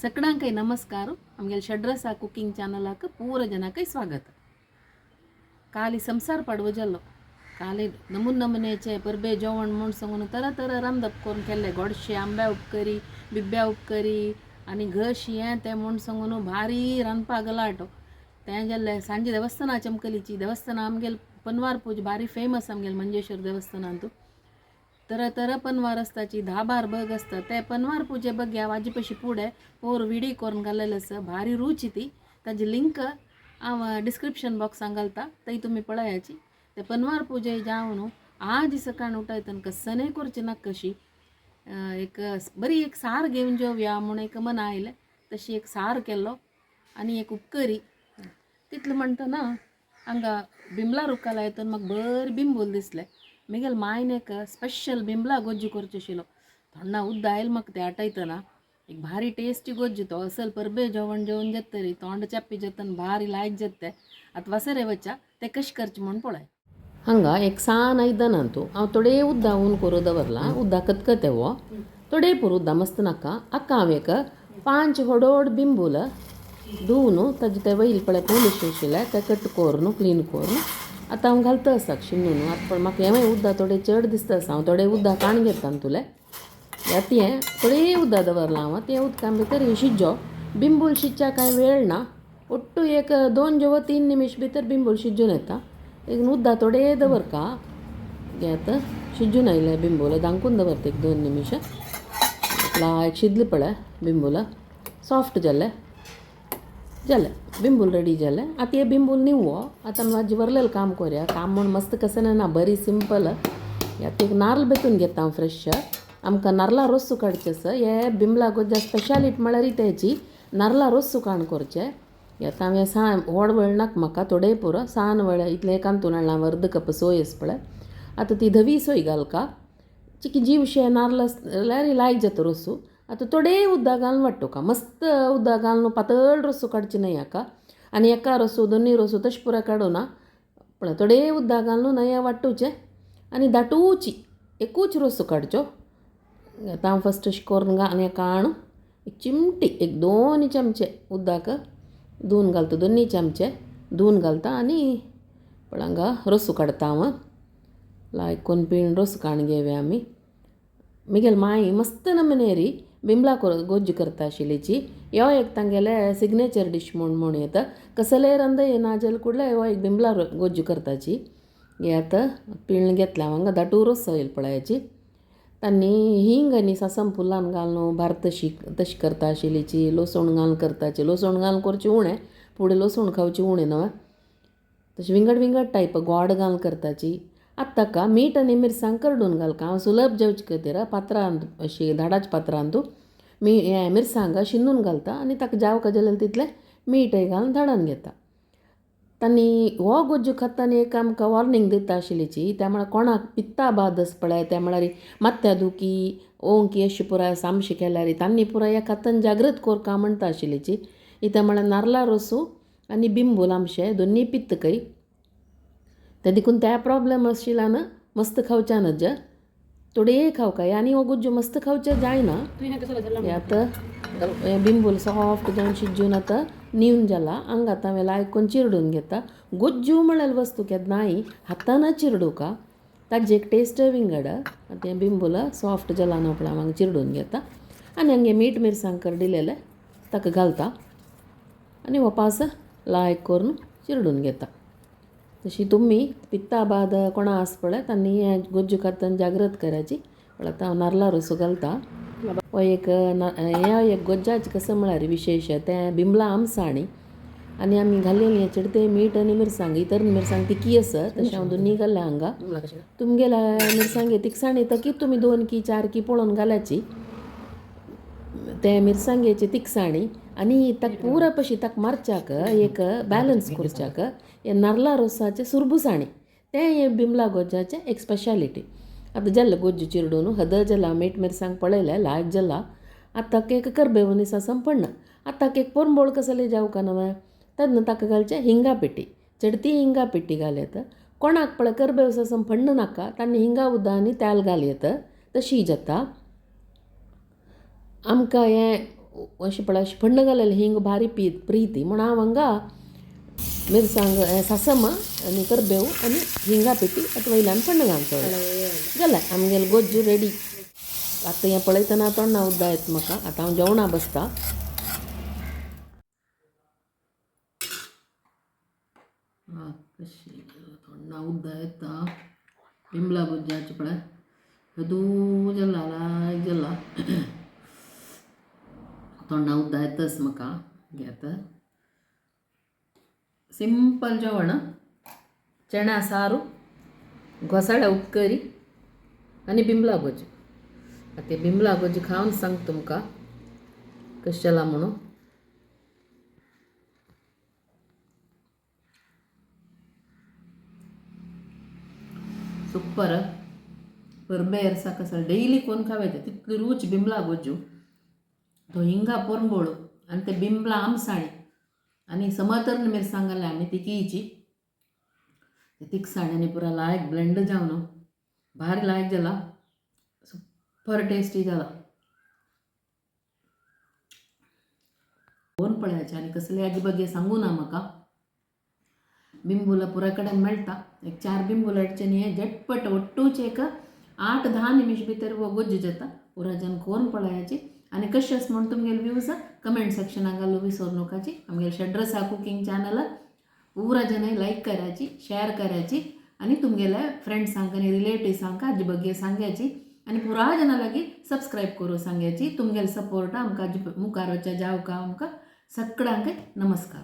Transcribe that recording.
सगळ्यांकय नमस्कार. आमगेले षड्रसा कुकिंग चॅनलाक पूरा जनाकय स्वागत. काली संसार पाडवो जाल्लो. काली नमून नमुनेचे परबे जेवण म्हूण सांगून तरा तरा रांदप करून केल्ले. गोडशे, आंब्या उपकरी, बिब्या उपकरी आनी घश हें तें म्हूण सांगून भारी रांदपा गलाटो तें जाल्लें. सांजे देवस्थाना चमकलीची देवस्थाना आमगेल पनवार पूज भारी फेमस आमगेल मंजेश्वर देवस्थानांतू. तर तर पनवार आसताची 10-12 बग आसता. ते पनवार पुजे बग्या वाजी पशी पुडे पोर विडी करून घालेले आसा, भारी रुची ती. ताजी लिंक हांव डिस्क्रिप्शन बॉक्सान घालता, थंय तुमी पळयाची. ते पनवार पुजे जावन आज सकाळ उठायतन कसने करची नाका कशी एक बरी एक सार घेवन जेवया म्हूण एक मना आयलें. तशी एक सार केल्लो आनी एक उपकरी. तितलें म्हणटना हांगा बिमला रुखाला येतून म्हाका बरी बिंबूल दिसलें. मिगेल मायन एक स्पेशल बिंबला गोज्जू करचो आशिल्लो. थोंडा उद्दा आयल म्हाका ते आटयतना. एक भारी टेस्टी गोज्जू तो. असल परबे जेवण जेवन जातरी तोंड चॅप्पी जातन भारी लायक जाता. आतां वसरे वच्चा ते कशें करचें म्हूण पळय. हांगा एक सान आयदनांतू हांव थोडे उद्दा हून करून दवरलां. उद्दा कतकते हो थोडे पुरो उद्दा, मस्त नाका. आक्का हांव एक 5 व्हड बिंबूल धुवन ताजे ते वयल पळय पोलिश आशिल्लें तें कट करून क्लीन करून आतां हांव घालता आसा शिनून. आतां पण म्हाका हेंवूय उद्दा थोडें चड दिसता आसा, हांव थोडें उद्दा काण घेता तुलें. आतां हें थोडें उद्दा दवरलां हांव, तें उदकां भितर हें शिजो. बिंबूल शिजच्या कांय वेळ ना, ಒಟ್ಟು एक 2 जेव 3 निमिश भितर बिंबूल शिजून येता. एक उद्दा थोडे दवरका. हे आतां शिजून आयलें बिंबूल, धांकून दवरता एक 2 निमिश. लायक शिजलें पळय बिंबूल, सॉफ्ट जालें. जालें बिंबूल रेडी जालें. आतां हें बिंबूल निवो. आतां आमी भाजी वरलेलें काम करया. काम म्हूण मस्त कशें ना, बरी सिंपल. आतां एक नारल बेतून घेता हांव फ्रेश. आमकां नारला रोस काडचें आसा. हे बिंबला गोज्जा स्पेशालिटी म्हळ्यार तेची नारला रोस काण करचें. आतां हांवें सान व्हड वळ नाका म्हाका, थोडे पुरो सान वळ इतलें कांतून हाडलां. अर्द कप सोय आसा पळय, आतां ती धवी सोय घालका. चिकी जीवशे नारल जाल्यार लायक जाता रोसू. आतां थोडे उदक घालून वाडटुका, मस्त उदक घालून पातळ रोसू काडचें न्हय हाका. आनी एका रोसू दोनूय रोसू तशें पुरो काडूना पळय. थोडे उदक घालून हें वांटुचें आनी दाटूची एकूच रोसू काडचो. आतां हांव फस्ट अशें करून आनी काण एक चिमटी एक 2 चमचे उदक धुवन घालता, 2 चमचे धुवन घालता आनी पळय हांगा रोसू काडटा हांव. लायक कोन पिण रोस काण घेवया आमी. मिगेल माई मस्त नमनेरी बिंबला गोज्जू करता आशिल्लीची. ह्यो एक तांगेले सिग्नेचर डीश म्हूण म्हूण येता. कसलेय रांदय ना जाल्यार कुडले हो एक बिंबला गोज्जू करताची. हे आतां पिळून घेतलें हांव हांगा, दाटू रोस येयल पळयाची. तांणी हिंग आनी सासम फुलान घालून भार तशी तशी करता आशिल्लीची. लसूण घालून करताची. लसूण घालून करची उणें, फुडें लसूण खावची उणें न्हय. तशें विंगड विंगड टायप गोड घालून करताची. आतां ताका मीठ आनी मिरसांग करडून घालका. हांव सुलभ जेवचे खातीर पात्रांत अशी धाडाच्या पात्रांतू मी हें मिरसांग शिनून घालता आनी ताका जावका जाल्यार तितलें मीठय घालून धाडून घेता. तांणी हो गोज्जू खाताना एक आमकां वॉर्निंग दिता आशिल्लीची. त्या म्हळ्यार कोणाक पित्ता बाद आसा पळय, त्या म्हळ्यार माथ्या दुखी ओंकी अशी पुराय सामशी केल्यार तांणी पुराय ह्या खातान जागृत करका म्हणटा आशिल्लीची. इत्या म्हळ्यार नारला रोसू आनी बिंबूल आमशे दोनूय पित्त खंय ते देखून त्या प्रॉब्लम आशिल्ल्यान मस्त खावच्या नज, थोडे खावकाय आनी हो गुज्जू मस्त खावचें जायना. हे आतां हें बिंबूल सॉफ्ट जावन शिजून आतां निवन जाला. हांगा आतां हांवें लायक करून चिरडून घेता. गोज्जू म्हळ्यार वस्तू केन्नाय हातान चिरडुका, ताजी एक टेस्ट विंगड. आतां हें बिंबूल सॉफ्ट जाला न्हू पळय, हांव हांगा चिरडून घेता आनी हांगे मीठ मिरसांग करडिलेलें ताका घालता आनी हो पास लायक करून चिरडून घेता. तशी तुमी पित्ता बाद कोणा आसा पळय तांणी हें गोज्जू खाताना जागृत करायची. पळय आतां हांव नारला रोसो घालता. हो एक हें एक गोज्जाचें कसो म्हळ्यार विशेश तें बिंबला आमसाणी आनी आमी घालेली चडते मीठ आनी मिरसांग, इतर मिरसांग तिकी आसा तशें हांव दोनूय घाल्लें हांगा. तुमगेल्या मिरसांगे तिखसाण येता की तुमी 2 की 4 की पळोवन घालाची ते मिरसांगेची तिखसाणी. आनी ताका पुरा पशी ताका मारच्याक एक बॅलन्स करच्याक हे नारला रोसाचें सुरबुसाणी तें हे बिमला गोज्जाचें एक स्पेशालिटी. आतां जालें गोज्जू चिरडून हद जाला, मीठ मिरसांग पळयलें लायक जाला. आतां ताका एक करबेव आनी सासम पडना. आतां ताका एक पोरंबोळ कसलें जावका नवें तेन्ना ताका घालचें हिंगा पेटी, चडती हिंगा पेटी घाल येता. कोणाक पळय करबेव सासम फण्ण नाका तांणी हिंगा उदक आनी तेल घाल येता, तशी जाता. आमकां हें अशें पळय अशें फण्ण घालेलें हिंग भारी प्रीती म्हूण हांव हांगा मिरसांग सासम आनी करबेव आनी हिंगा पिठी आतां वयल्यान फण्ण घालतलें. जालें आमगेलें गोज्जू रेडी. आतां हें पळयतना तोंडा उद्दा येता म्हाका. आतां हांव जेवणा बसता. कशी तोंडा उद्दा येता बिमला गोज्जाची पळय हदू जाला लायक जाला तोंडा उद्दा येतच म्हाका. घेता सिंपल जेवण, चण्या सारू, घोसाळ्या उपकरी आनी बिमला गोज्जू. आतां ते बिमला गोज्जू खावन सांग तुमकां कशें जाला म्हणून. सुपर. परबे कसं डेली कोण खावायचे तितली रूच बिमला गोज्जू. तो हिंगा पोरंबोळू आनी ते बिमला आमसाणी आनी समतर्ण मिरसांग घातल्या आमी तिखीची, तिखसाण आनी पुरा लायक ब्लेंड जावन भारी लायक जाला, सुपर टेस्टी जाला. कोण पळयाचे आनी कसले आजी बगे सांगू ना म्हाका. बिंबुला पुरा कडेन मेळटा. एक 4 बिंबुला हाडचे न्ही, हें झटपट ಒಟ್ಟೂಚೆ एक 8-10 निमिष भितर हो गोज्जू जाता. पुरा जन कोण पळयाची आनी कशें आसा म्हूण तुमगेले व्यूज कमेंट सेक्शनाक घालूं विसरू नकाची. आमगेले षड्रसा कुकींग चॅनल पुरा जन लायक करायची, शेअर करायची आनी तुमगेल्या फ्रेंड्सांक आनी रिलेटिव्सांक आजी बगे सांगायची आनी पुरा जना लागीं सबस्क्रायब करूं सांगायची. तुमगेले सपोर्ट आमकां मुखार वचच्या जावका आमकां सगळ्यांक नमस्कार.